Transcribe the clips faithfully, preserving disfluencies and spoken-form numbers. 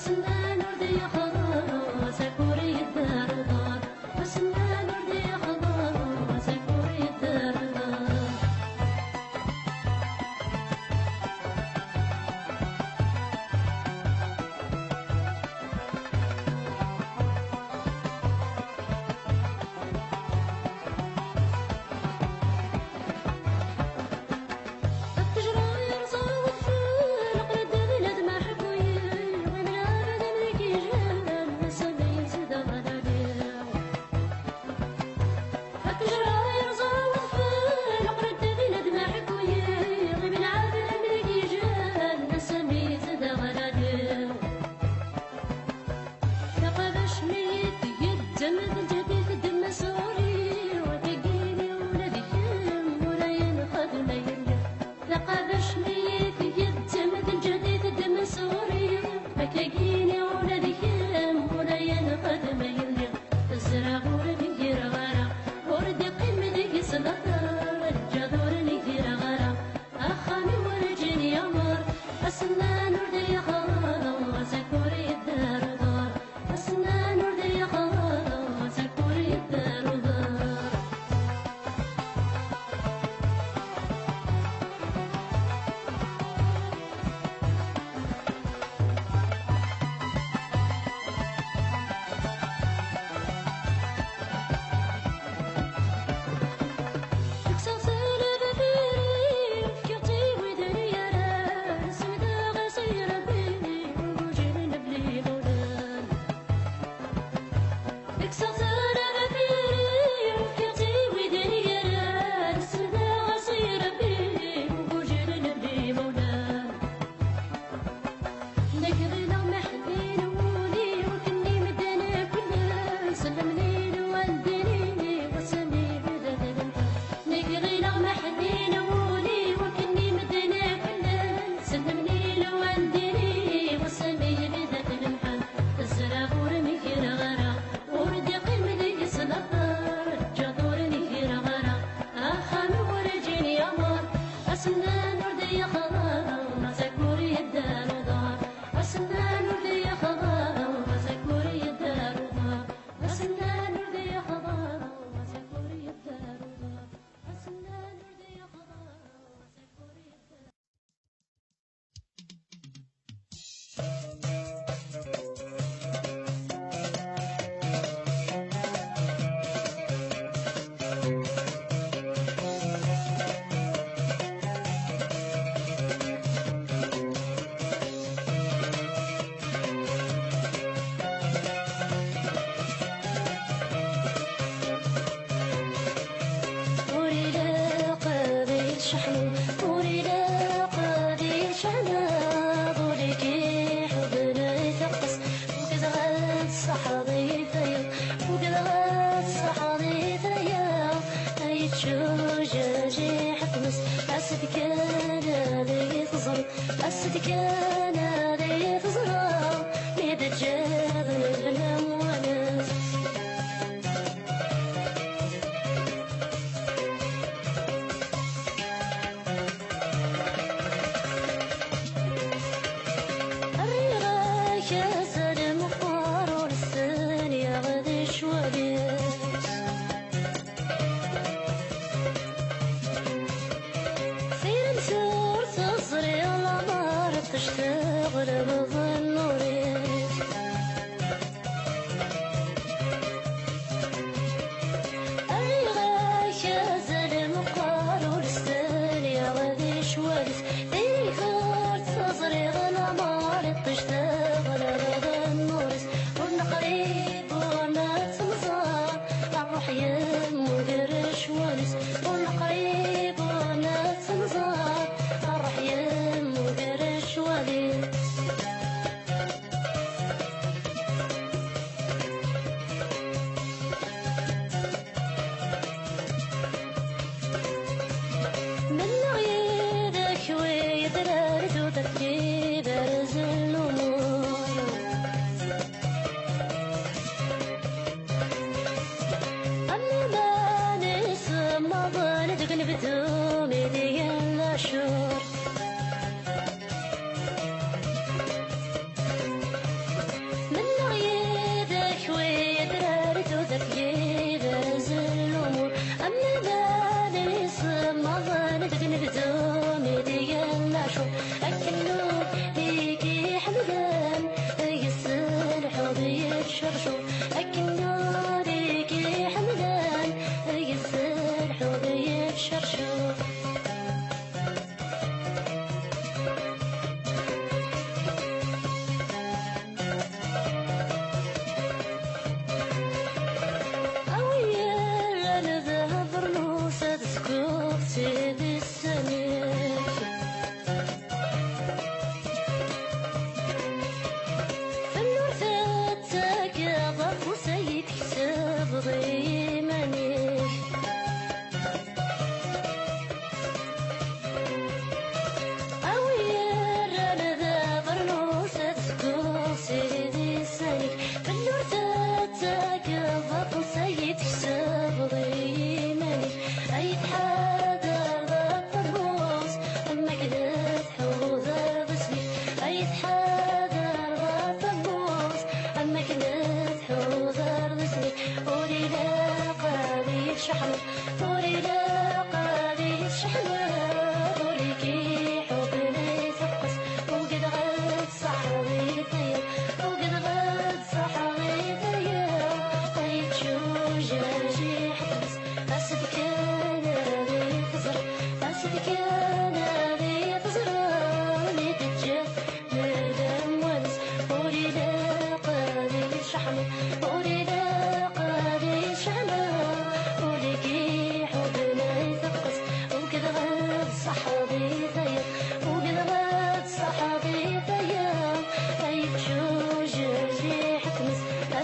Asennan ur d-yexḍer, asakur yedder uḍar. Asennan ur d-yexḍer, asakur yedder uḍar. Ṭṭejra yerẓa wedfel, aql-d bnadem aḥebbuyen, ɣiben abad amek yejlan, ass-a mi yezdeɣ lɛali. Ṭṭejra yerẓa wedfel, aql-d bnadem aḥebbuyen, ɣiben abad amek yejlan, ass-a mi yezdeɣ lɛali. Taqabact mi yi-tgezzem d lǧadid d-mma sɣur-i, akkagini ula d kemm ur ayen xedm ay lliɣ. Taqabact mi yi-tgezzem d lǧadid d-mma sɣur-i, akkagini ula d kemm ur ayen xedm ay lliɣ. Ẓriɣ ur mgireɣ ara, ur d-iqqim deg-s later, lǧaḍ ur mgireɣ ara. Axxam-iw werǧin yeɛmer, asennan ur d-yexḍer, asakur yedder uḍar. Asennan ur d-yexḍer, asakur yedder uḍar. Nekk ɣileɣ ma ḥnin wul-iw akken i medden akk llan, sellmen-iyi lwaldin-iw, ass-a mi bdan lemḥan. Nekk ɣileɣ ma ḥnin wul-iw akken i medden akk llan, sellmen-iyi lwaldin-iw, ass-a mi bdan lemḥan. Ẓriɣ ur mgireɣ ara, ur d-iqqim deg-s later, lǧaḍ ur mgireɣ ara. Axxam-iw werǧin yeɛmer, asennan ur d-yexḍer, asakur yedder uḍar. Asennan ur d-yexḍer, asakur yedder uḍar. Asennan ur d-yexḍer, asakur yedder uḍar. Asennan ur d-yexḍer, asakur yedder. Ur ilaq ad iyi-tceḥḥmeḍ, ur ilaq ad iyi-tceḥḥmeḍ, ul-ik iḥeḍ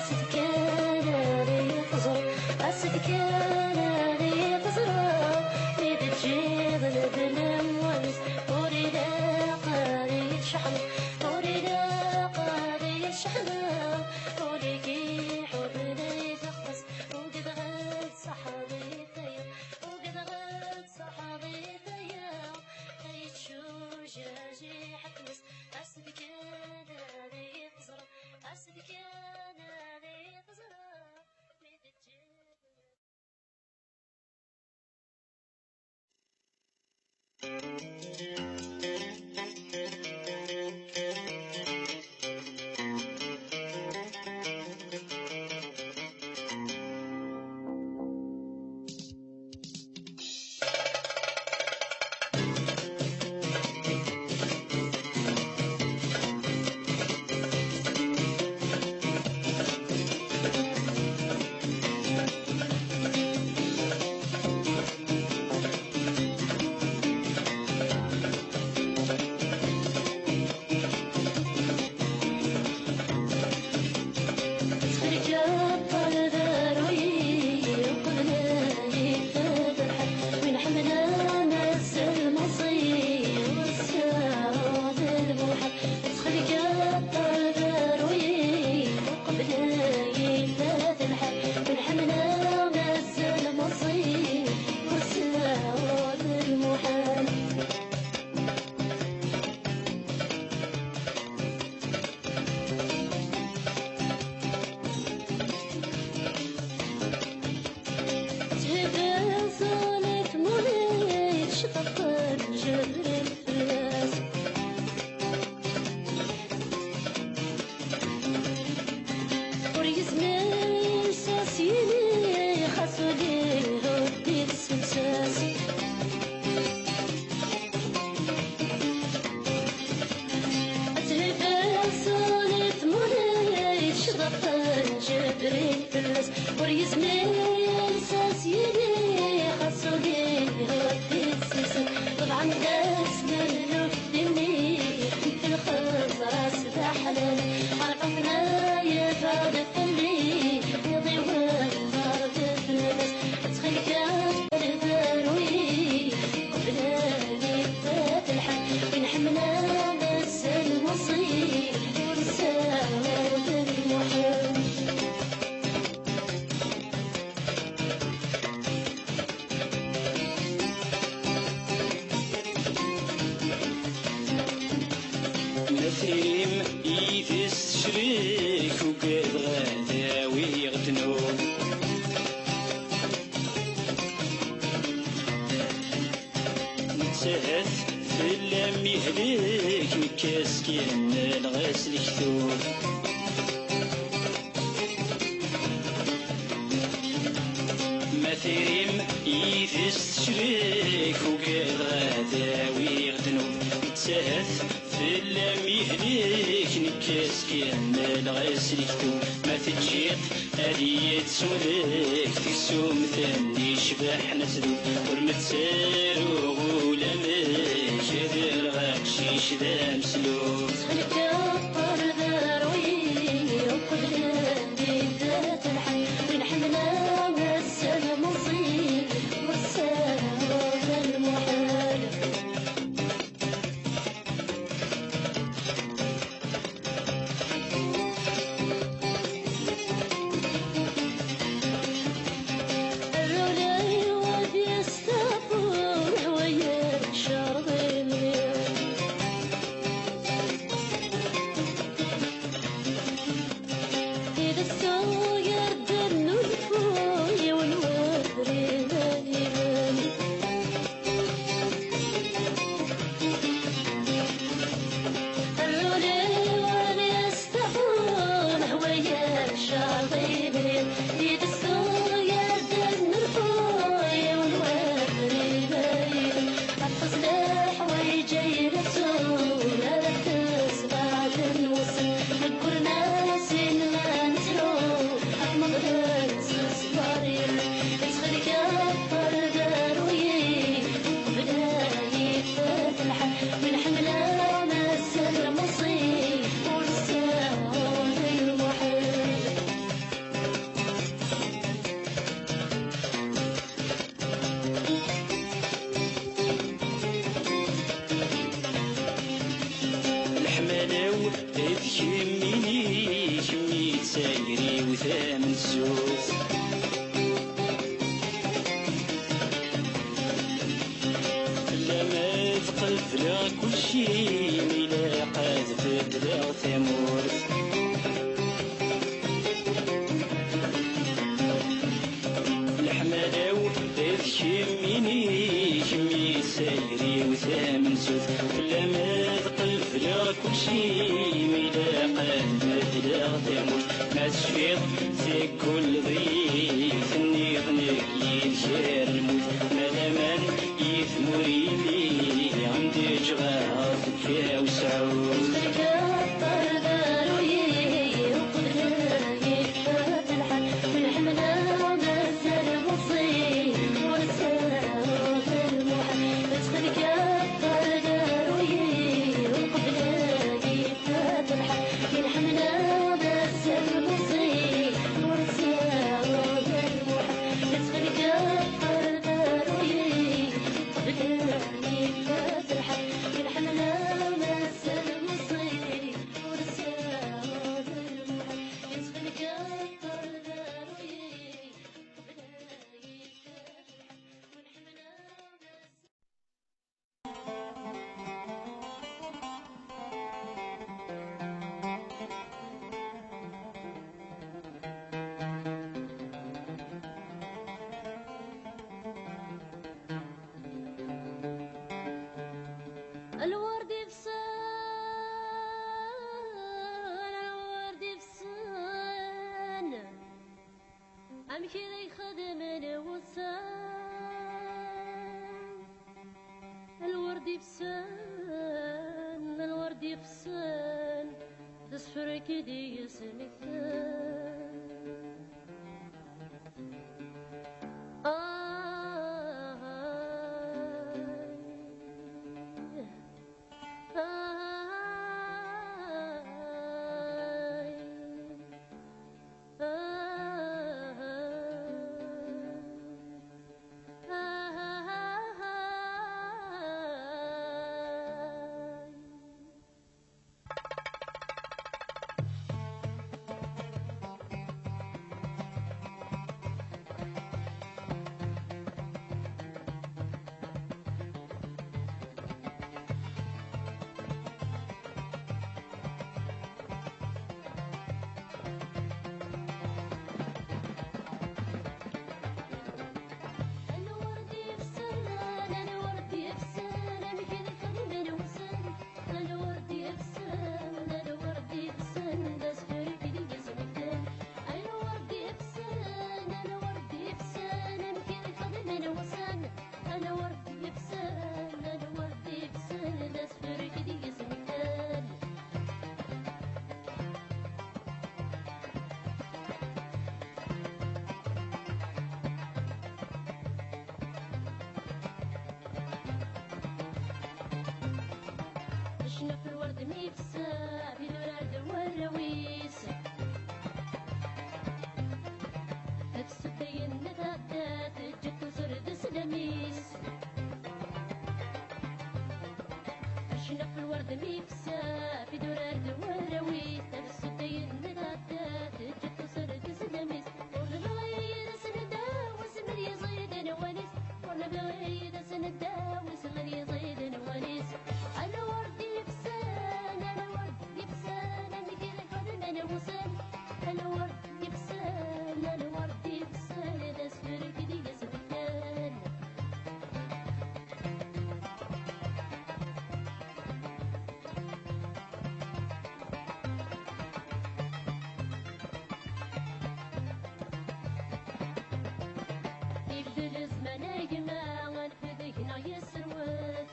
Ass-d kan ad iyi-teẓreḍ, ass-d kan ad iyi-teẓreḍ, mi d-teǧǧiḍ lebni n wass, ur ilaq ad iyi-tceḥḥneḍ, ur ilaq ad iyi-tceḥḥneḍ, ul-ik iḥuben ay d-ixelleṣ, ugdeɣ-d ṣaḥbi tayeḍ, ugdeɣ-d ṣaḥbi tayeḍ, ay yettcujjaj iḥekmes, ass-d kan ad iyi-teẓreḍ. Ass-d kan ad iyi-teẓreḍ mi d-teǧǧiḍ. Ttxil-k, ṭṭal aberru-yi, uqbel ad yeffad lḥal, win ḥemmleɣ mazal meẓẓi, ur ssaɣeɣ d lmuḥal. Ttxil-k, ṭṭal aberru-yi, uqbel ad yeffad lḥal, win ḥemmleɣ mazal meẓẓi, ur ssaɣeɣ d lmuḥal. Thedder ẓẓlet mulay, tecṭeṭ lǧebrin fell-as. Ur yezmir s as-yini, xas ul-iw di tsemsas. Ad thedder ẓẓlet mulay, tecṭeṭ lǧebrin fell-as. Ur yezmir s as-yini, xas ul-iw di tsemsas. Ḍebɛen-d as-d lluft. Imi lxeẓra-s d aḥlal, ɛerqen-t ma yebɛed fell-i, iḍ iwehher d tmes. Ttxil-k, aberru-yi, qbel ad ifat lḥal, win ḥemmleɣ mazal meẓẓi, ur ssaɣeɣ d lmuḥal. Ma trim yid-s tecrek, ugadeɣ ad awiɣ ddnub. Netthet fell-am ihlek, nekk as-kemmleɣ-as lektub. Ma trim yid-s tecrek, ugadeɣ ad awiɣ ddnub. Netthet fell-am ihlek, nekk as-kemmleɣ-as lektub. Ma teǧǧiḍ ad iyi-tsulek teksumt-nni icebḥen asdub. Ur m-ttaruɣ ulamek, ad rreɣ aqcic d ameslub. Ttxil-k, ṭṭal aberru-yi, uqbel ad ifat lḥal. Win ḥemmleɣ mazal meẓẓi, ur ssaɣeɣ d lmuḥal. Rrul-iw ad yesteɛfu, hwayeɣ ccerḍ imir. Tidet tugar-d nnulfu, yiwen webrid ad iban. Rrul-iw ad yesteɛfu, hwayeɣ ccerḍ imir. Tidet tugar-d nnulfu, yiwen webrid ad iban. Ḥfeẓ leḥwayeǧ ay nessum, ad tesbeɛden wussan. Deg urnas inna nettru, ḥemmleɣ-ten s ṣṣber-im. Ttxil-k, ḍfer aberru-yi, uqbel ad ifat lḥal. Win ḥemmleɣ mazal meẓẓi, ur ssaɣeɣ d lmuḥal. Ma tecfiḍ seg ulḍi, tenniḍ-nni yid-k ar lmut, ma d aman i tmuri-nni, am d-ǧǧeɣ ad teffiɣ usɛud. Tgaṭer d aruyi, uqbel ad yekfa lḥal, lḥemla mazal meẓẓi, ur sɛuɣ lmuḥal. Tgaṭer d aruyi, uqbel ad yekfa lḥal, lḥemla mazal meẓẓi, ur sɛuɣ lmuḥal. Tgaṭer d aruyi, uqbel ad yekfa lḥal, lḥemla mazal meẓẓi, ur sɛuɣ lmuḥal. Lwerd ifsan, lwerd ifsan. Amek i d-ixedmen wussan? Lwerd ifsan, lwerd ifsan, d asefrek i d-yesmektan. Ah, Ccna f lwerd mi ifsa, idurar d warraw-is. Tefsed ayen netɛedda, teǧǧa-t user d sslam-is. Ccna f lwerd mi ifsa, idurar d warraw-is. Tefsed ayen netɛedda, teǧǧa-t user d sslam-is. Ur nebɣi ad as-neddaw asmi d yiẓid n wanis. Ur nebɣi ad as-neddaw asmi d yiẓid n wanis. Anwa ur d-yefsan, anwa ur d-yefsan, amek i d-xedmen wussan? Anwa ur d-yefsan, anwa ur d-yefsan, d asefrek deg-s medden. Ibeddel zzman a gma, anef deg-neɣ yesserwet.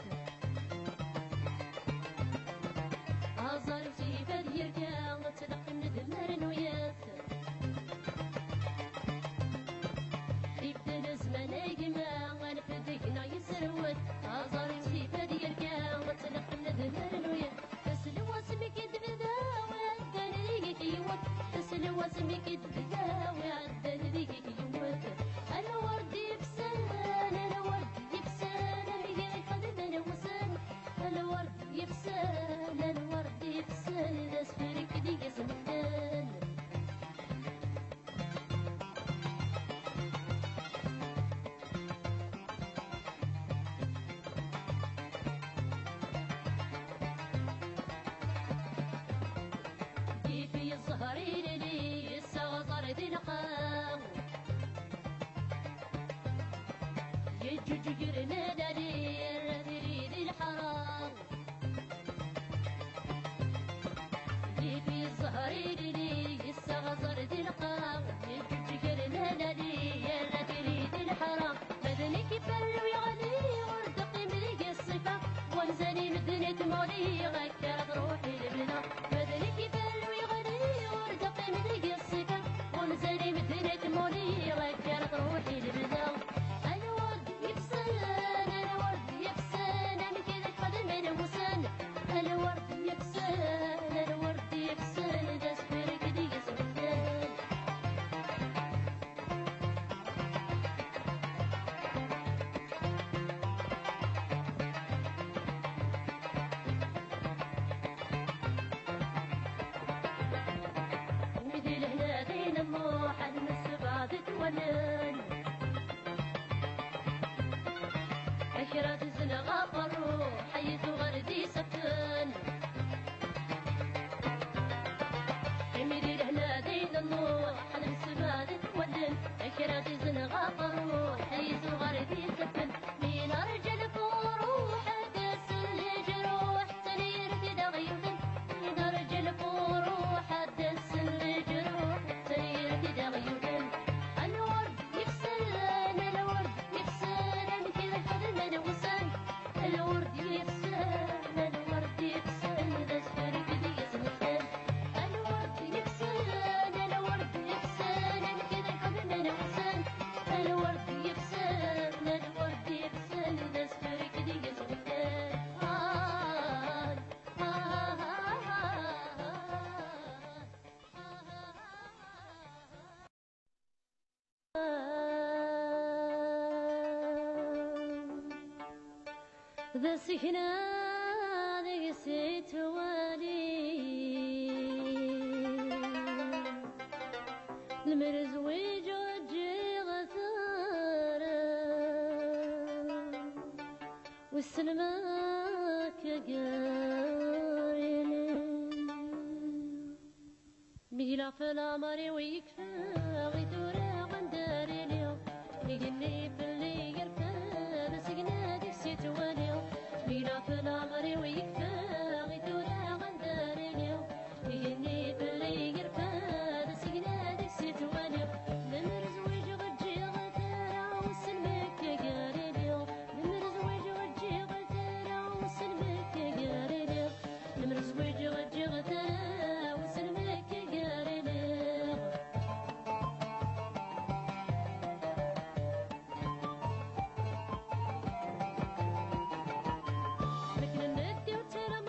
Aẓar-iw s yifad yerka, ttleqqim nedmar nuyat. Ibeddel zzman a gma, anef deg-neɣ yesserwet. Aẓar-iw s yifad yerka, ttleqqim nedmar nuyat. Teslew asmi k-id-bda, iɛeddan deg-k yiwet. Teslew asmi k-id-bda, iɛeddan deg-k yiwet. Anwa ur d-yefsan, anwa ur d-yefsan, amek i xedmen wussan? Anwa ur d-yefsan, anwa ur d-yefsan, d asefrek deg-s medden. Ifi zzher ilili, yessaɣ aẓar di lqaɛ. Yeǧǧuǧǧeg irna lali, yerra tili di lḥara. Ifi zzher ilili, Kra tizen ɣef ṛṛuḥ, ay tuɣal d isaffen. Imi di lehna d ayen nnuḥ, ad nesbad wallen. Kra tizen ɣef ṛṛuḥ, ay tuɣal d isaffen. Mi nerǧa lfuruḥ, ad d-asen leǧruḥ, tanyirt i d aɣ-yewten. Mi nerǧa lfuruḥ, ad d-asen leǧruḥ, tanyirt i d aɣ-yewten. A lwerd yefsen, a lwerd yefsen, amek i lḥeḍen ad wsen. A lwerd yefsen, a lwerd yefsen, d asefrek deg-s nefsen. A lwerd yefsen, a lwerd yefsen, amek i lḥeḍen ad wsen. A lwerd yefsen, a lwerd yefsen, d asefrek deg-s nefsen. Ah, ah, ah, ah, ah. D asekna deg-s i ttwali. Lemmer zwiǧeɣ ǧǧiɣ tura. Wissen ma akka gar-i. Mi yella ɣef leɛmer-iw yekfa, i tura anda ara iliɣ? Igenni fell-i yerfa, d asigna deg-s i ttwaliɣ. Mi yella ɣef leɛmer-iw yekfa, i tura anda ara iliɣ? Igenni fell-i yerfa, d asigna deg-s i ttwaliɣ. Lemmer zwiǧeɣ ǧǧiɣ tara, wissen ma akka gar-i iliɣ? Lemmer zwiǧeɣ ǧǧiɣ tara, wissen ma akka gar-i iliɣ? Lemmer zwiǧeɣ ǧǧiɣ tara, wissen ma akka gar-i iliɣ? Akken nneddi ur ttara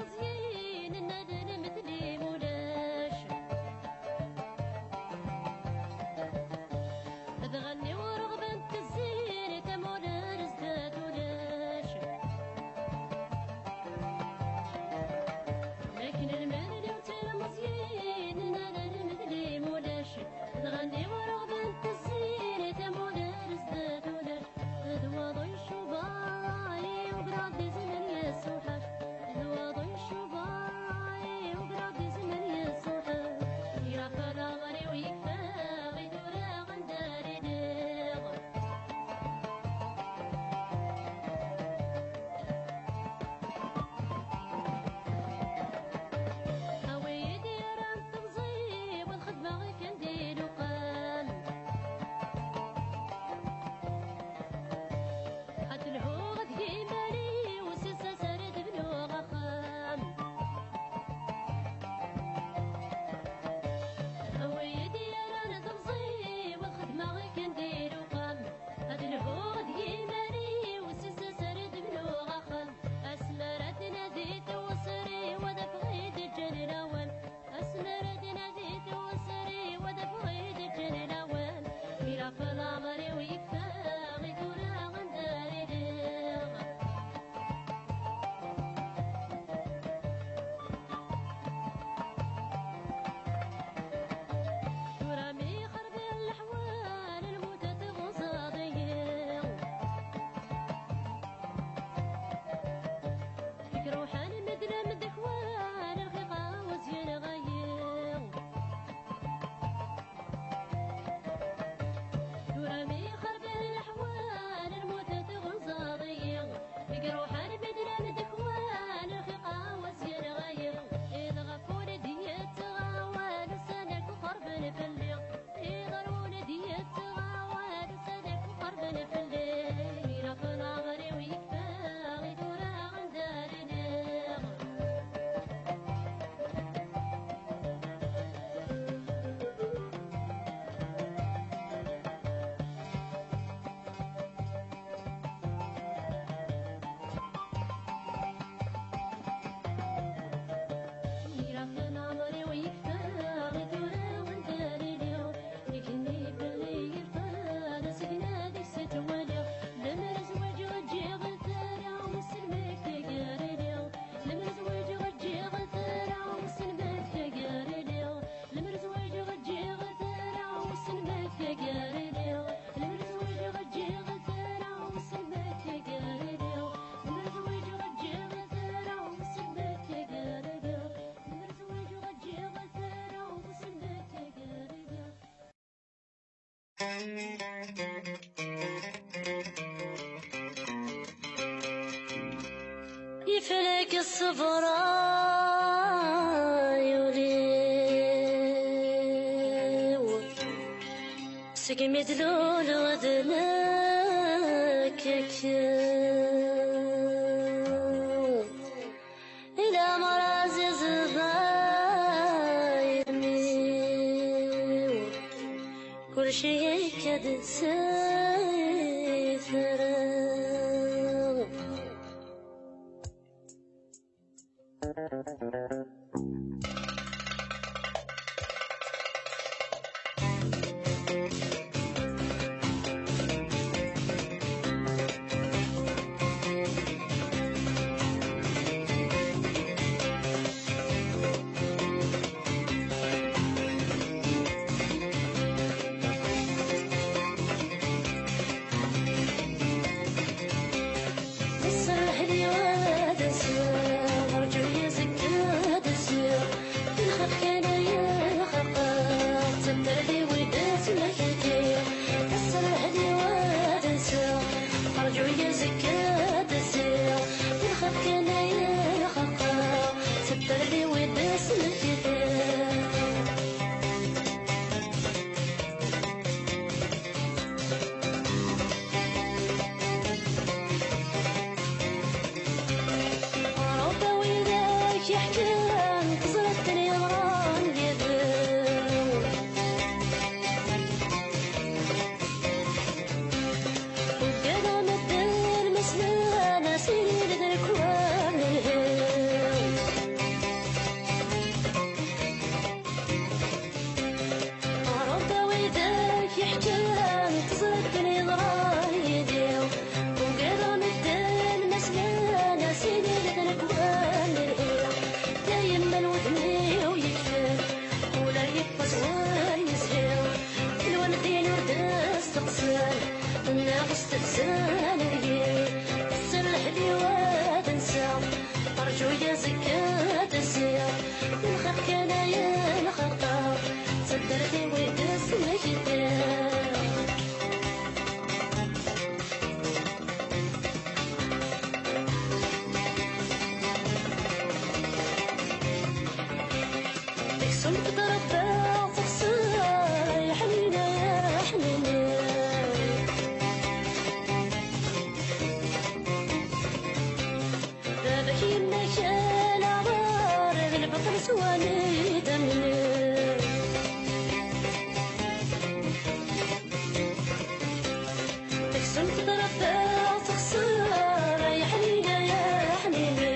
Yeflek ṣṣber ay ul-iw, segmi d-luleɣ d nekk akka. I lemmer ɛzizeḍ ay imi-w, kulci yekka-d s yitran. Ṣṣeḥḥ-iw ad asiɣ, rǧu-yi azekka ad asiɣ, nxaq kan ay xaqeɣ, d taddart-iw i d-ttmektiɣ. Ṣṣeḥḥ-iw ad asiɣ, rǧu-yi azekka ad asiɣ, nxaq kan ay xaqeɣ, d taddart-iw i d-ttmektiɣ. Ṛebbi widak yeḥkan teẓriḍ-ten yeḍran yid-m. Ugadeɣ medden ma slan asin d lekwan lhiw. Ṛebbi widak yeḥkan teẓriḍ-ten yeḍran yid-i. Ugadeɣ medden ma slan asin d lekwan lhiw. Dayem man wudem-iw yekfel, ula yeṭṭes ur yezhi. Lwaldin ur d-steqsan, neɣ stehzan deg-i. Ass n leḥliwa d nsa, rǧu-yi azekka ad asiɣ. Nxaq kan ay nxaqeɣ, d taddart-iw i d-smektiɣ. Deg-s ur d-rebbaɣ teqṣer, ay ḥnina, ay ḥnina. Baba-k yemma-k ala ɣer d lbaṭel s wanida mnir. Deg-s ur d-rebbaɣ teqṣer, ay ḥnina, ay ḥnina.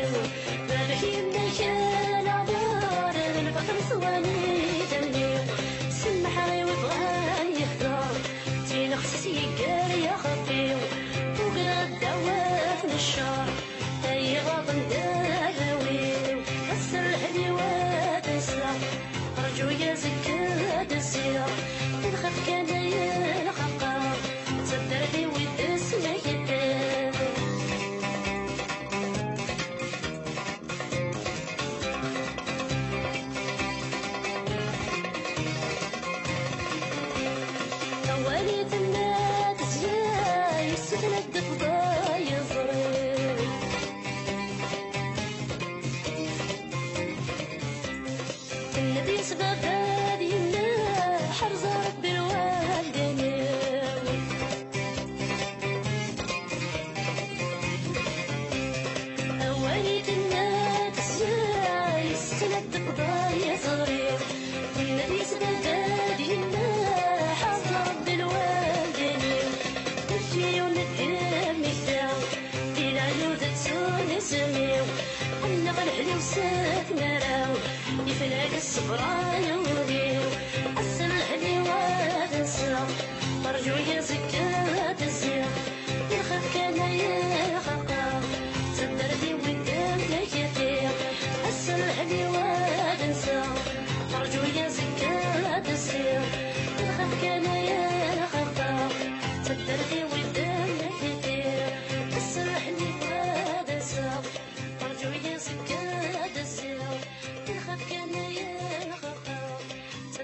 Baba-k yemma-k ala ɣer d lbaṭel s wanida mnir. Semḥeɣ i webɣan yehder, d tinexs yeggar yaxeṭṭi. Ugadeɣ ddaw-af n ccer, ay iɣaḍen d arraw-iw. Ass n leḥliwa d ass-a, rǧu-yi azekka ad asiɣ. Nxaq kan ay nxaqeɣ, d taddart-iw i d-smektiɣ. Awal i tenna tezla, yessetla-d ṭṭba yeẓri. Tenna-d yes baba d yemma, ḥerz Rebbi lwaldin-iw. Awal i tenna tezza, yessetla-d ṭṭba yeẓri. Tenna-d yes baba d yemma, ḥerz Rebbi lwaldin-iw. Ur ttili ur neddem mikta, di leɛyub d tsun isem-iw. Ḥenneɣ leḥliw s tmara-w, yeflak ṣṣber ay ul-iw. Ass n leḥliwa d nsa, rǧu-yi azekka ad asiɣ. Nxaq kan ay xaqeɣ, d taddart-iw i d-mmektiɣ. Ass n leḥliwa d nsa, rǧu-yi azekka ad asiɣ. Nxaq kan ay xaqeɣ, d taddart-iw i d-mmektiɣ. Ass n leḥliwa d nsa, rǧu-yi azekka ad asiɣ. Nxaq kan ay xaqeɣ, d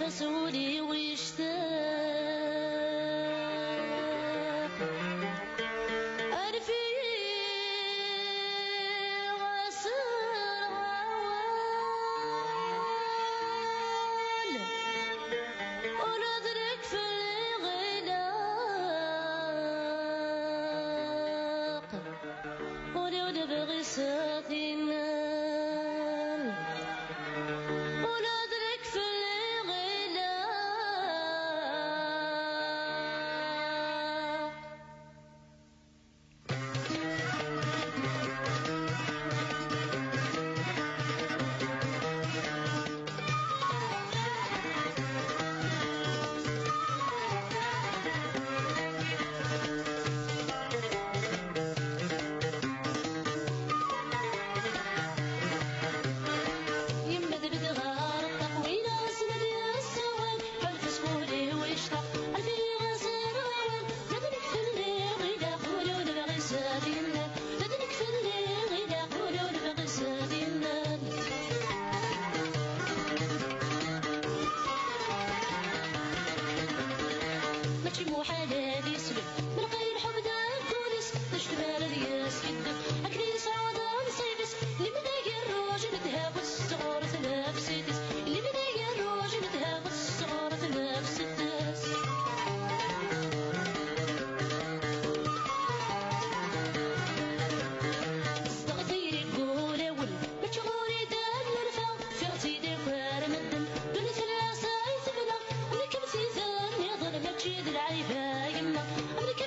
Ɣas ul-iw yectaq, rfiɣ-as awal, ula d nekk fell-i ɣ-ilaq. Ul-iw lebɣi-s ad t-innal, ula d nekk fell-i ɣ-ilaq. Yemmed bedɣar ṭṭaq win asmad yessawal, ḥulfes ul-iw yectaq, rfiɣ-as awal, ma d nekk fell-i ilaq ul-iw lebɣi-s ad t-innal, ma d nekk fell-i ilaq ul-iw lebɣi-s ad t-innal. Mačči muḥal ad isleb, melqay lḥub d amkul-is, d acetmar ad yeskiddeb, akken yesɛa d anṣib-is, lemni igerruj n ddheb-is, sɣur tnefsit-is, lemni igerruj n ddheb-is, sɣur tnefsit-is. Zdeɣ tayri n wulawen, mačči ɣur-i d nnelfa, ffiɣ-tt-id akk ar medden, ddunit fell-as ay tebna, am kemm tizan nniḍen, mačči d lɛib a yemma, am nekk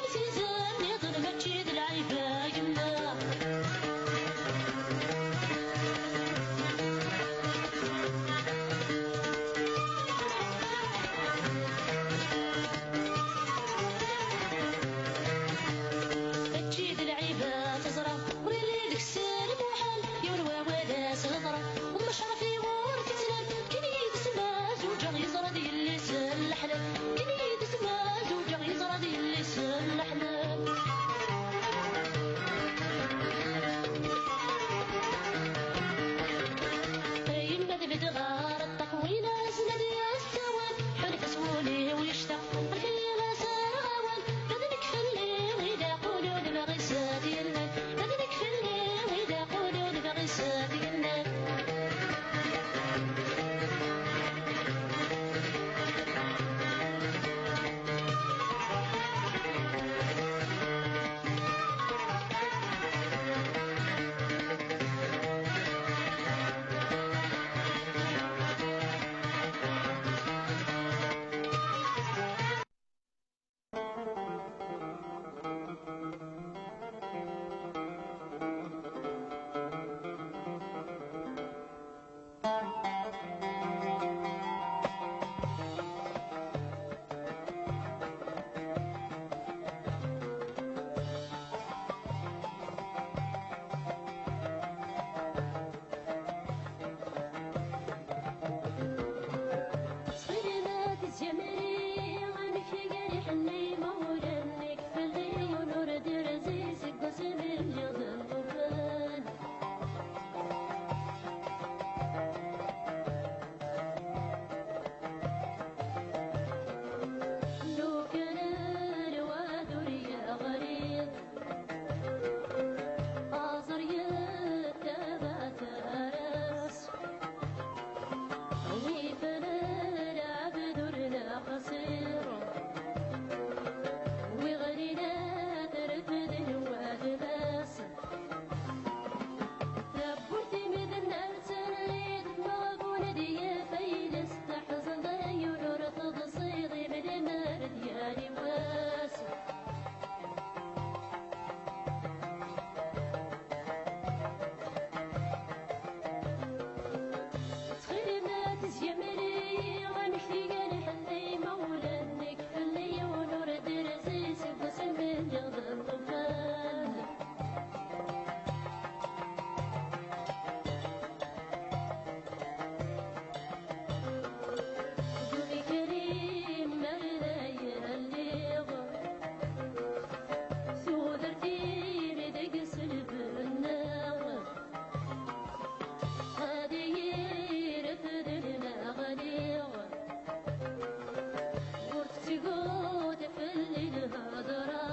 Tgut fell-i lhedra.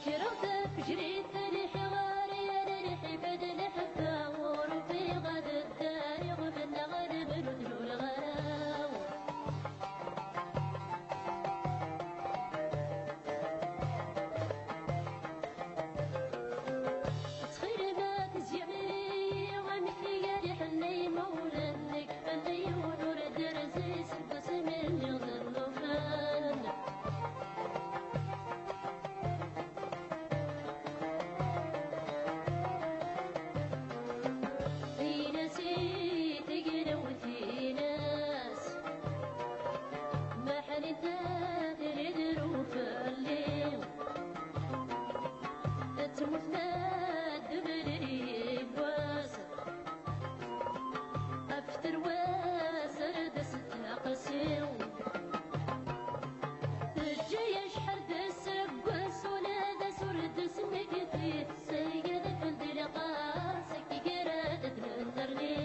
Kkreɣ tafejrit, lḥiɣ ar yal lḥif d lḥebba, ur ufiɣ ad ddariɣ, mennaɣ lemmer ur d-luleɣ ara. Ttxil-m a tezyamen-iyi, amek i yal iḥenna imawlan-ik, fell-i yiwen ur d-rzi seg wasmi lliɣ d llufan. Ini-as i tegnewt-ines, ma ḥnint ad tili drus fell-i. Temmut ma ddeblen yiwwas, ɣef terwa-s ar d as-teqsi. Teǧǧa-y acḥal d aseggas, ula d ass ur d-tesmekti, tessergad fell-i lqas, akken ara d-tennerni.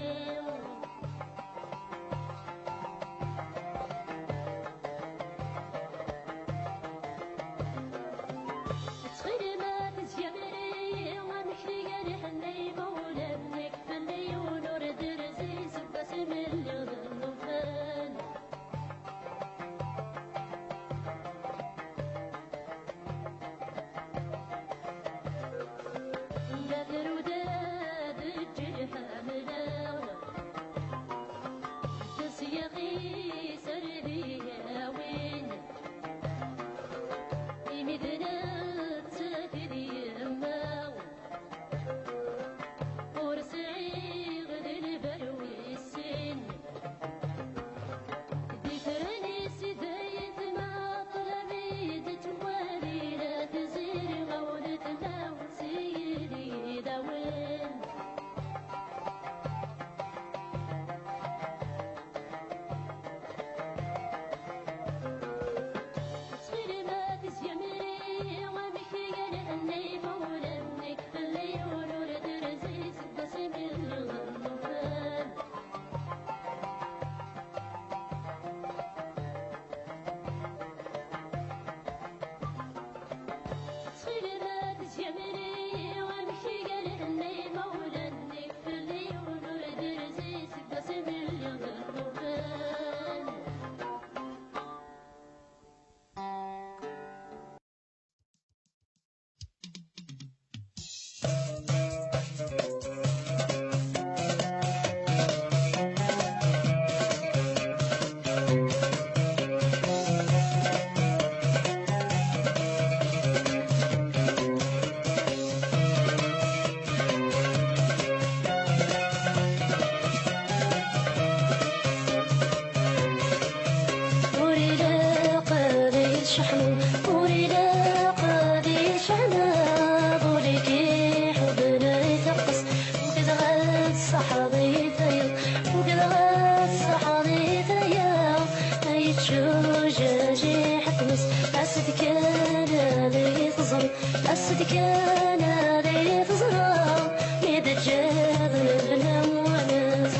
Ttxil-m a tezyamen-iyi, amek i yal iḥenna imawlan-ik, fell-i yiwen ur d-rzi seg wasmi lliɣ d llufan. Ma truda d ǧǧel ḥamleɣ, d syax-is ar d-yawin, imi d nettat i d yemma. Ur sɛiɣ d lbal wis sin. Di tefranin-is i d ayetma, ṭṭlam i d-ttwali, la tiziri ma uletma-w s yili d awal. Ttxil-m a tezyamen-iyi, amek i yal iḥenna imawlan-ik, fell-i yiwen ur d-rzi seg wasmi lliɣ d llufan. Ttxil-m a tezyamen-iyi, amek i yal iḥenna imawlan-ik, fell-i yiwen ur d-rzi seg wasmi lliɣ d llufan. Ur ilaq ad yecḥem, ur ilaq ad yecḥem, ul-ik iḥubben ay teqqes, ugideɣ ad tṣaḥeḍ i tayeḍ, ugideɣ ad tṣaḥeḍ i tayeḍ, ay yettujjaj iḥetmes, as-d kan ad iyi-teẓreḍ. As-d kan ad iyi-teẓreḍ, mi d-teǧǧiḍ lebna wanes.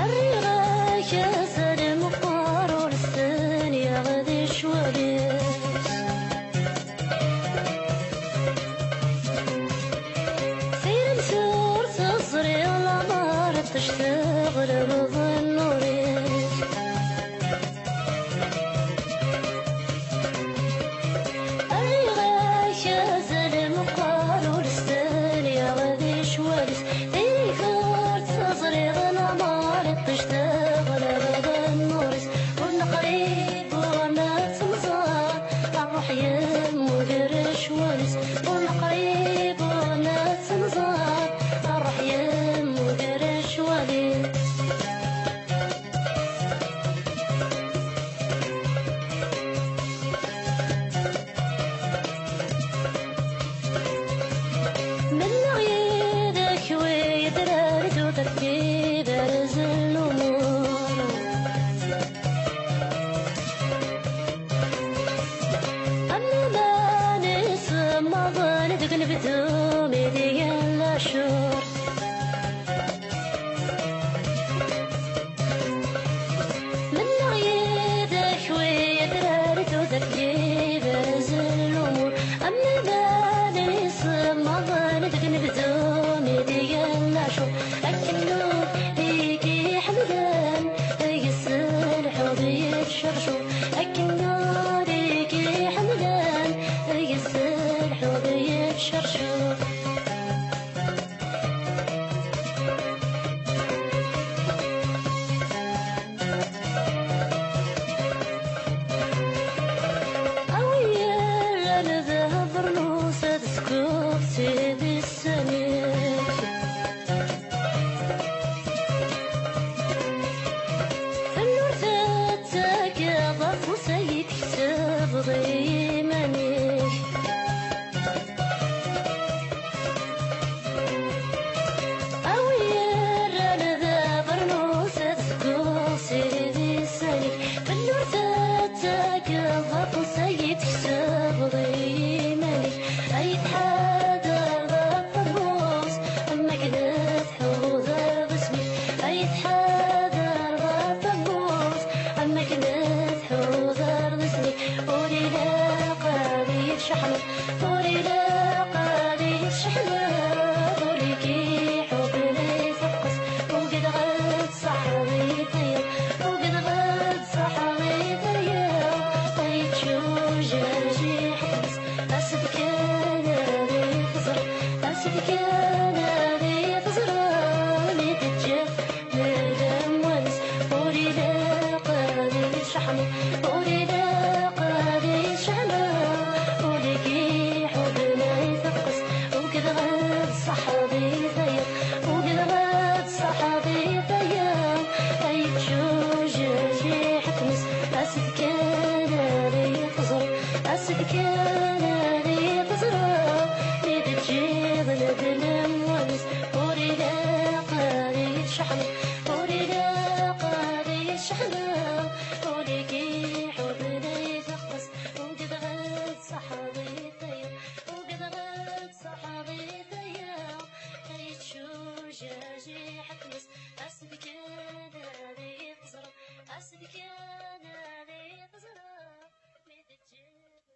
Rriɣ-ak azal meqqar ur stenyaɣ di ccwal-is. Tiremt ur teẓri lamer ṭṭec teɣleb nnur-is. Rriɣ-ak azal meqqar ur stenyaɣ di ccwal-is. Tiremt ur teẓri lamer ṭṭec teɣleb nnur-is. Ur neqrib ur nettemẓar, ṛṛuḥ yemmug ccwal-is. Ur neqrib ur nettemẓar, ṛṛuḥ yemmug ccwal-is. Mennaɣ yid-k wi yedrar d utertib arzel n umur. Am iman-is Bedum i d-igan lacur. Mennaɣ yid-k wi yetrar tudert yiberzen lumur. Am iman isemmaḍen deg unebdu mi d-igan lacur. Akken ur i k-iḥemmlen, deg-s lḥub yettcercur. Akken ur i k-iḥemmlen, deg-s lḥub yettcercur. A wi yerran d abernus ad sekuɣ s idisan-ik. Tannurt ad takeḍ afus ay d-teksebḍ i yiman-ik. A wi yerran d abernus ad sekuɣ s idisan-ik. Tannurt ad takeḍ afus ay d-teksebḍ i yiman-ik. Ay tḥader d aṭermus, am akken tḥuder isem-ik. Ay tḥader d aṭermus, am akken tḥuder isem-ik. Ur ilaq ad iyi-tceḥḥmeḍ, ur ilaq ad iyi-tceḥḥmeḍ. Ur iki-ḥubben ay teqqes, ugdeɣ ad tṣaḥeḍ i tayeḍ, ugdeɣ ad tṣaḥeḍ i tayeḍ. Ay tǧuǧǧaǧ iḥebbes, as-d kan ad iyi-teẓreḍ, as-d kan ad iyi-teẓreḍ, mi teǧǧiḍ Nella mwanes, ur ilaq ad iceḥmeḍ, ur ilaq ad iceḥmeḍ. Ul-agi ḥubben ay teqqes, ugdeɣ ad tṣaḥeḍ i tayeḍ, ugdeɣ ad tṣaḥeḍ i tayeḍ. Ay tǧuǧǧaǧ iḥetmes, as-d kan ad iyi-teẓreḍ, as-d kan ad iyi-teẓreḍ. Mi d-teǧǧiḍ nedlem wanes, ur ilaq ad iyi-tceḥḥmeḍ, ur ilaq ad iyi-tceḥḥmeḍ. Ul-agi ḥubben ay teqqes, ugdeɣ ad tṣaḥeḍ i tayeḍ, ugdeɣ ad tṣaḥeḍ i tayeḍ. Ay tǧuǧǧaǧ iḥetmes, as-d kan ad iyi-teẓreḍ, as-d kan ad iyi-teẓreḍ. Mi d-teǧǧiḍ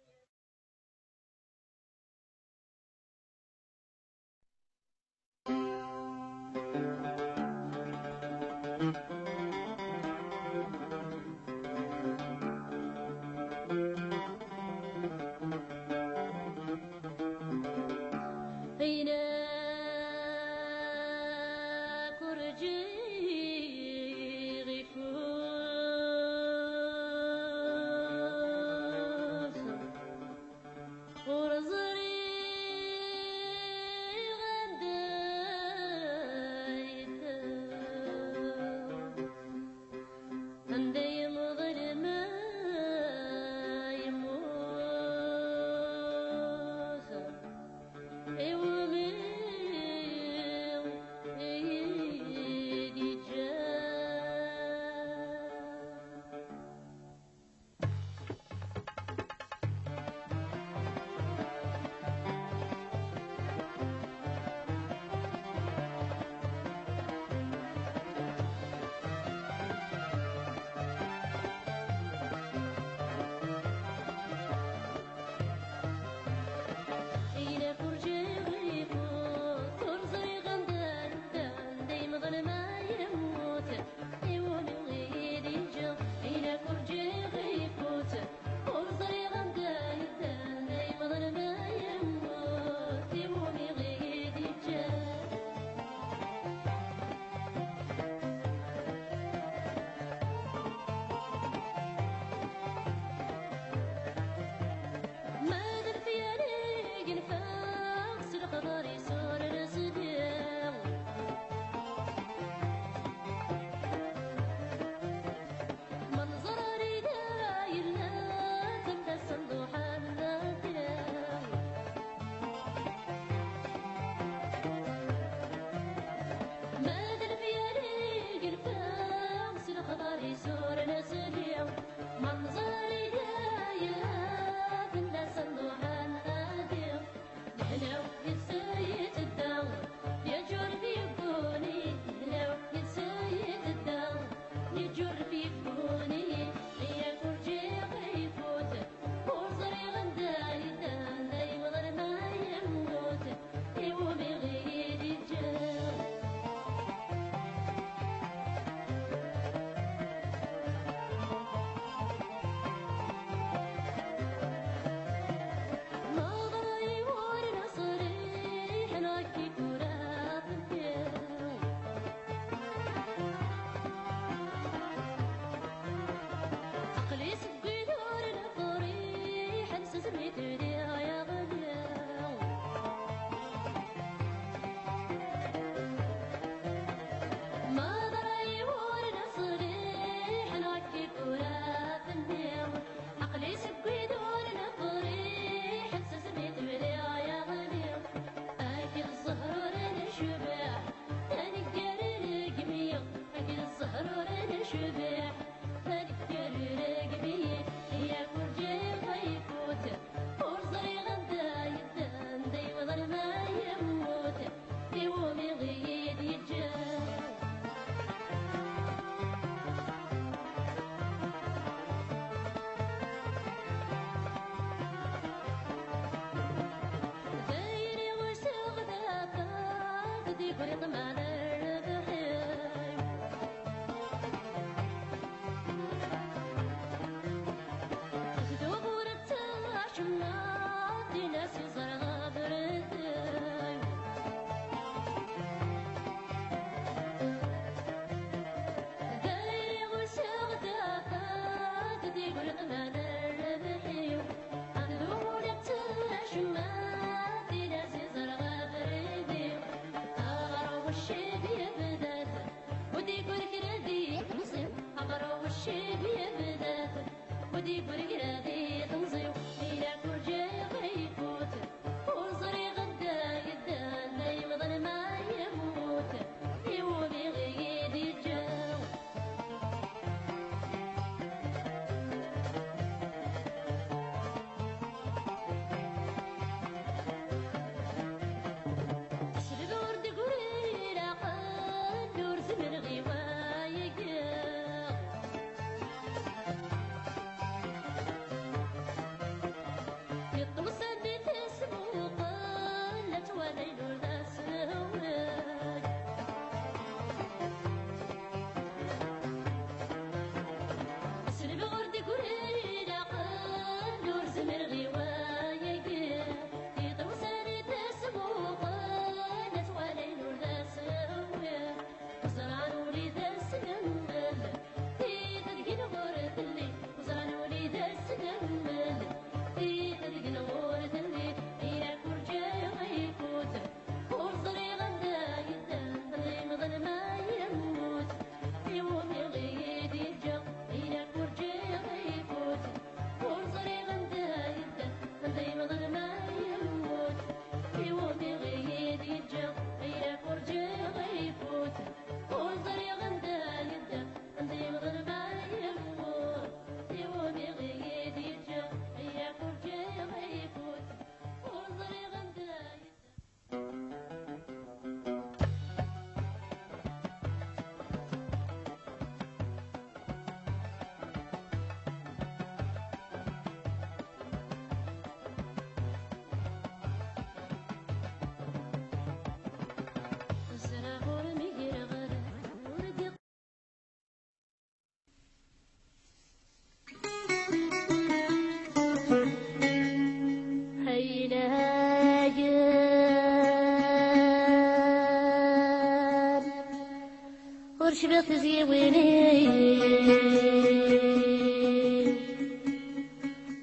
Cbiɣ tiziwin-iw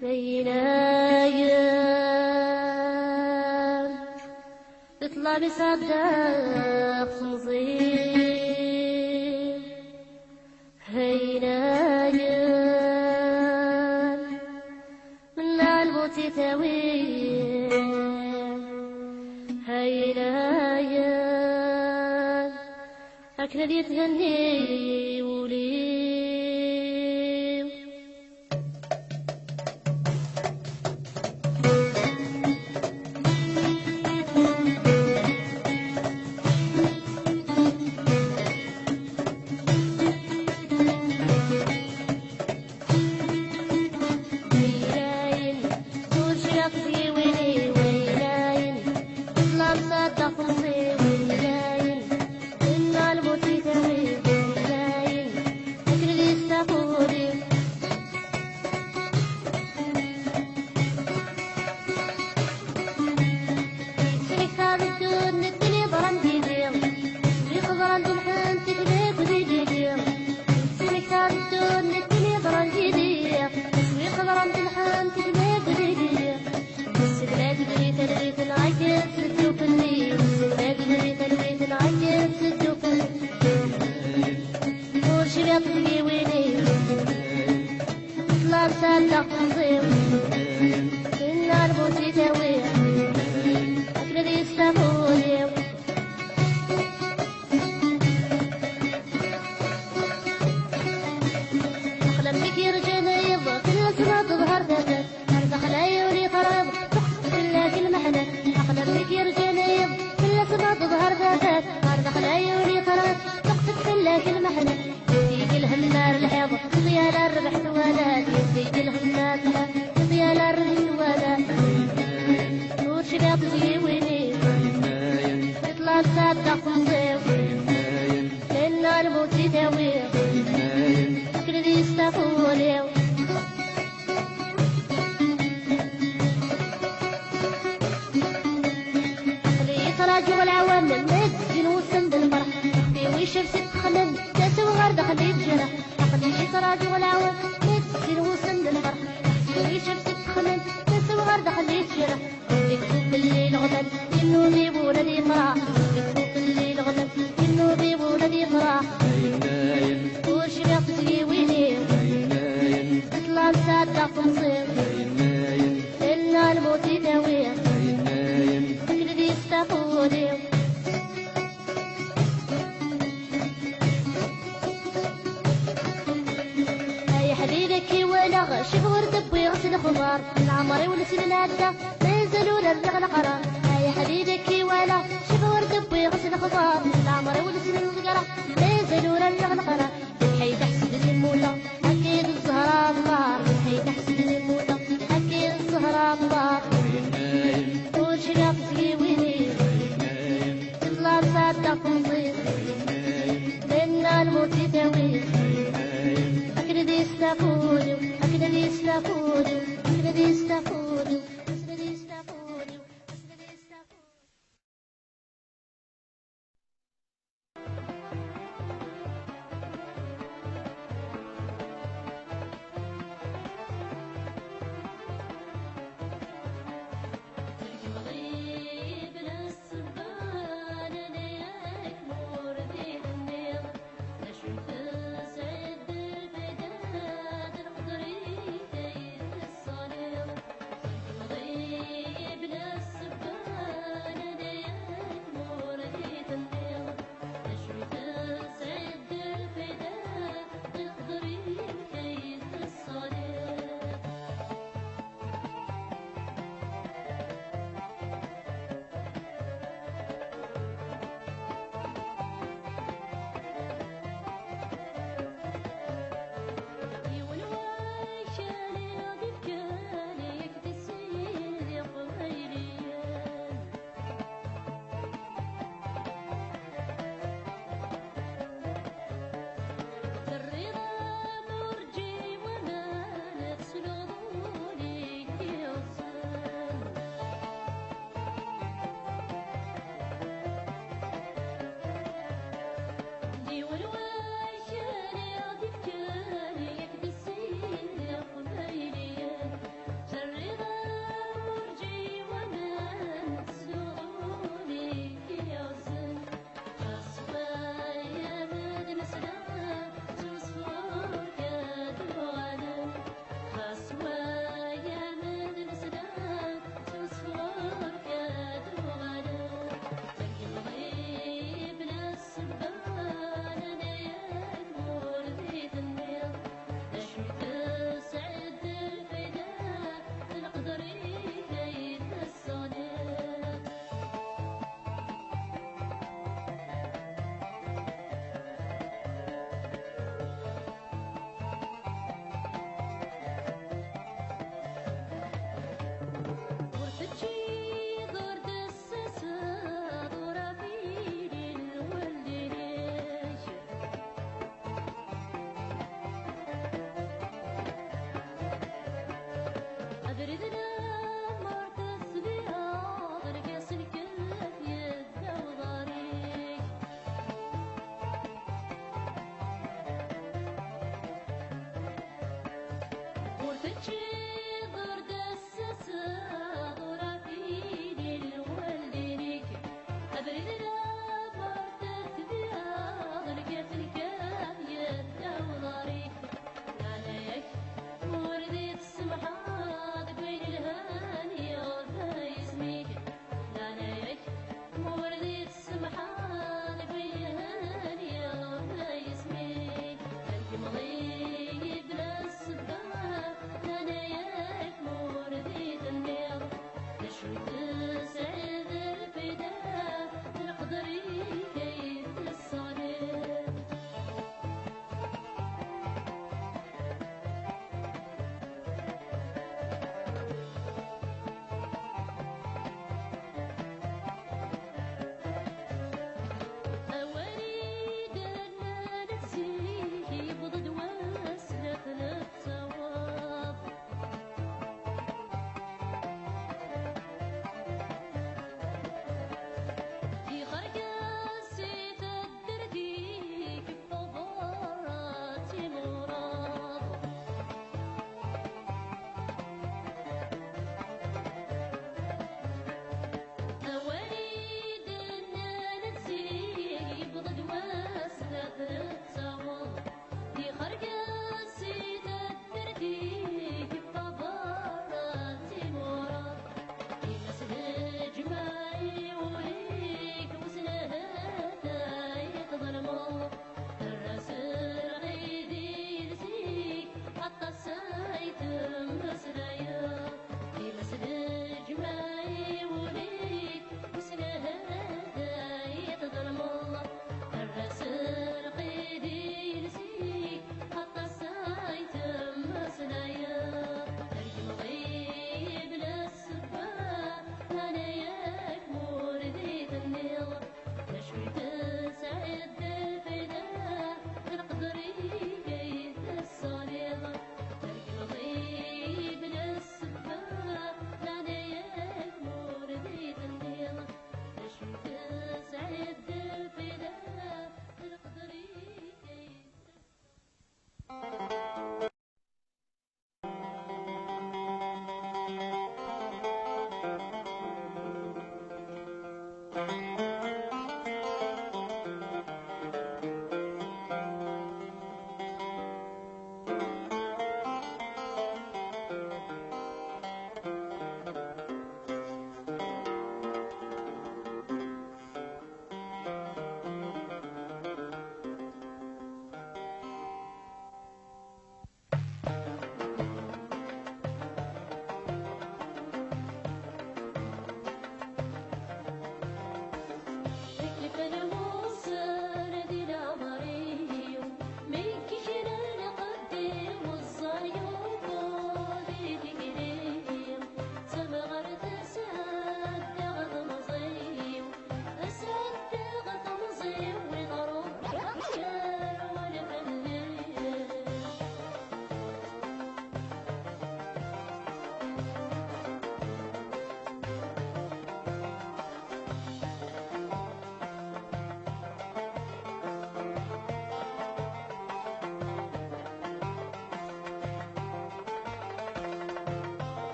d ayen ayen, di ṭṭlam isɛeddaɣ temẓi. Ayen ayen, mennaɣ lmut i tawi. Ayen ayen, akken ad yethenni wul-iw. Waynayen, ur cfiɣ tiziwin-iw, waynayen, ṭṭlam ṣaddaɣ temẓi, waynayen, inna lmut i tawi, waynayen, akken ad yestequli. Yettmekta-d ddunit win yeḍran yid-i, wi xeḍran d lḥentit deg wid i d-ili. Yettmekta-d ddunit win yeḍran yid-i, wi xeḍran d lḥentit deg wid i d-ili. Segma d-bri talwit neɣ akken tetteddu fell-i, segma d-bri talwit neɣ akken tetteddu fell-i. Ur cbiɣ tiziwin-iw, ṭṭlam ṣaddaɣ temẓi-w, inna lmut i tawi, akken ad yestequli. Aql-am mi k-yerǧan yiḍ, fell-as ma teḍher tafat. Ar daxel ay ul iqrab, teqsed fell-ak lmeḥnat. Aql-am mi k-yerǧan yiḍ, fell-as ma teḍher tafat. Ar daxel ay ul iqrab, teqsed fell-ak lmeḥnat. Yezzi-k lhemm ar lḥiḍ, teṭyal ar rrbeḥ twala. Yezzi-k lhemm ar lḥiḍ, teṭyal ar rrbeḥ twala. Ur cbiɣ tiziwin-iw, ṭṭlam ṣaddaɣ temẓi-w, inna lmut i tawi, akken ad yestequli. Aql-i ttraǧuɣ lɛawam, ma d-zzin wussan d lferḥ. Ixef-iw icab si ttexmam, tasa-w ɣer daxel i tejreḥ. Aql-i ttraǧuɣ lɛawam, ma d-zzin wussan d lferḥ. Ixef-iw icab si ttexmam, tasa-w ɣer daxel i tejreḥ. Rebbi yekfu fell-i leɣmam, yennuɣ-i ula d yefrax. Rebbi yekfu fell-i leɣmam, yennuɣ-i ula d yefrax. Ur cbiɣ tiziwin-iw, ṭṭlam ṣaddaɣ temẓi-w, inna lmut i tawi, akken ad yestequli. Ay aḥbib, akka i walaɣ, cib ur d-wwiɣ s lexbar. Leɛmer-iw nesnen ɛedda, mazal ur rriɣ leqrar. Ay aḥbib, akka i walaɣ, cib ur d-wwiɣ s lexbar. Leɛmer-iw nesnen ḍegreɣ, mazal ur rriɣ leqrar. Lḥayt ḥesden i mmuteɣ, akka i d zzher amḍar. Lḥayt ḥesden i mmuteɣ, akka i d zzher amḍar. Ur cbiɣ tiziwin-iw, ṭṭlam ṣaddaɣ temẓi-w, inna lmut i tawi, akken ad yestequli-w, akken ad yestequli-w, akken ad yestequli-w, akken ad yestequli-w, akken ad yestequli-w. Teččiḍ ur d-tessaseḍ ur ɛfin i lwaldin-ik. Abrid d amer tetbiɛeḍ lkaf lkaf yedda uḍar-ik. Leɛnaya-k ur d-tsemḥeḍ deg wayen lhan iɣef isem-ik. Leɛnaya-k ur d-tsemḥeḍ deg wayen lhan iɣef isem-ik. Tḥekmeḍ-iyi bla ssebba. Leɛnaya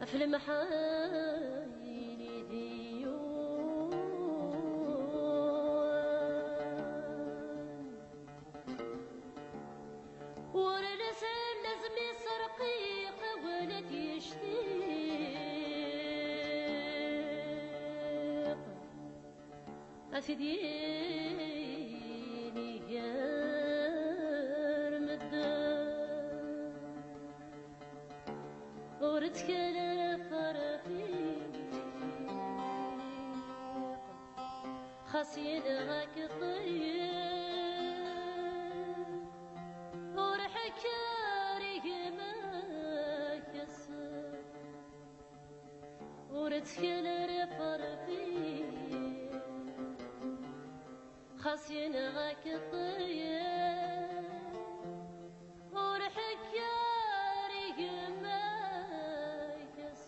Ɣef lemḥani d-yuyun, ur nesɛi azmi s rqiq wala d-yectiq. Ad t-id-yini gar medden, ur ttkel ara farqiq, xas yenɣa-k ṭṭeyyiq, ur ḥekker i gma-k ass. Ur ttkel ara farqiq, xas yenɣa-k ṭṭeyyiq, ur ḥekker i gma-k ass.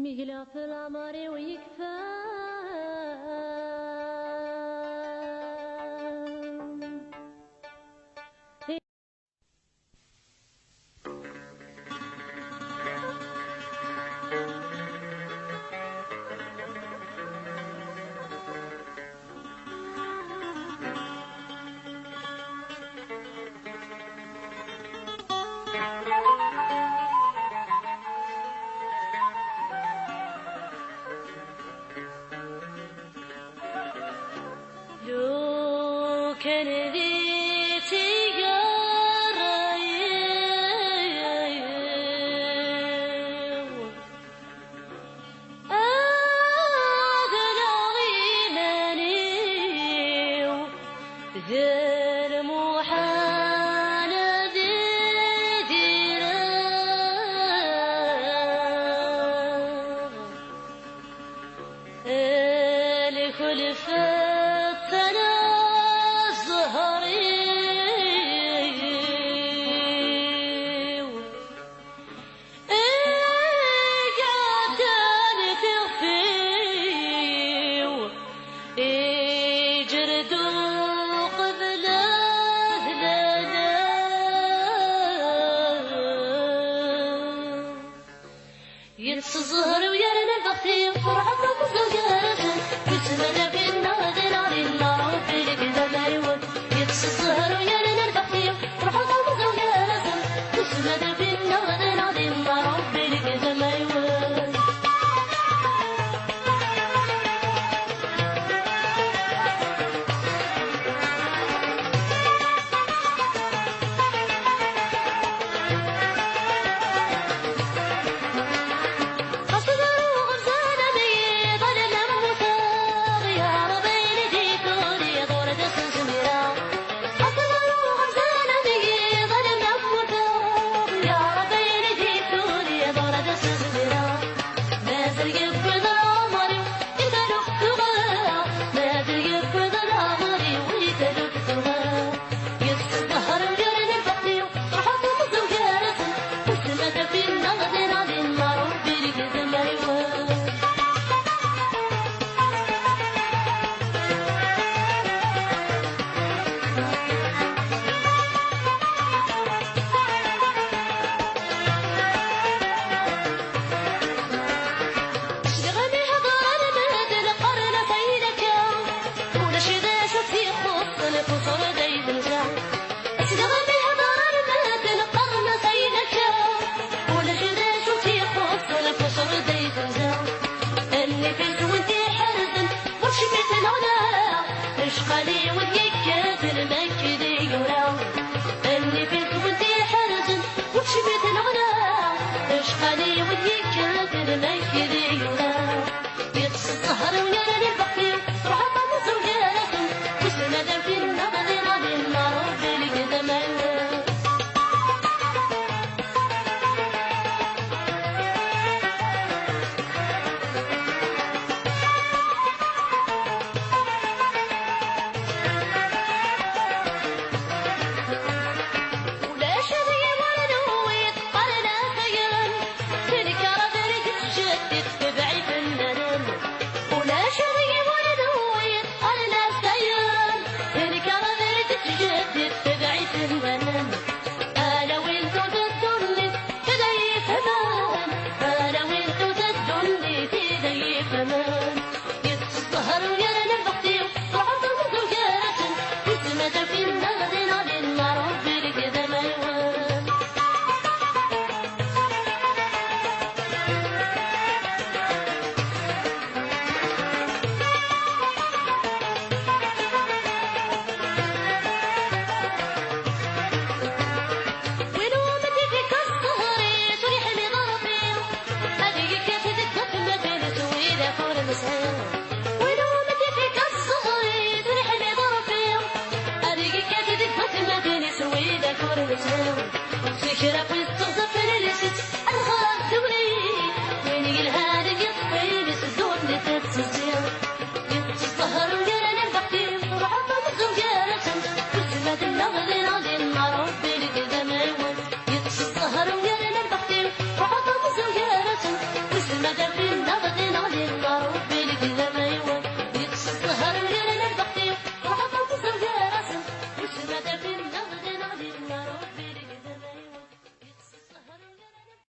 Mi gleɣ f leɛmer-iw yekfa. Lukan di tgara-iw, ad laɣ iman-iw, d lmuḥal ad idireɣ. Lkulfa tala zzher-iw, igattan tixef-iw, iǧred uqbel ad laleɣ. Yeṭṭes zzher-iw yerna lbext-iw, ruḥeɣ tameẓẓew gar-asen, tusma d abinna d inaɣ dinna, Rebbi lekdam aywen. Yeṭṭes zzher-iw yerna lbext-iw, ruḥeɣ tameẓẓew gar-asen, tusma d abinna d inaɣ dinna, Rebbi lekdam aywen. Sliɣ mi hedren medden qqaren ata ilaka, ulac d acu tt-ixuṣṣen, tusreḍ ay tenza. Sliɣ mi hedren medden qqaren ata ilaka, ulac d acu tt-ixuṣṣen, tusreḍ ay tenza. Nnif-is win t-iḥerzen, ur tcemmi tneɣla, acqal-iw d-yekkaten makk di yura. Nnif-is win t-iḥerzen, ur tcemmi tneɣla, acqal-iw d-yekkaten makk di yura. Yeṭṭes zzher-iw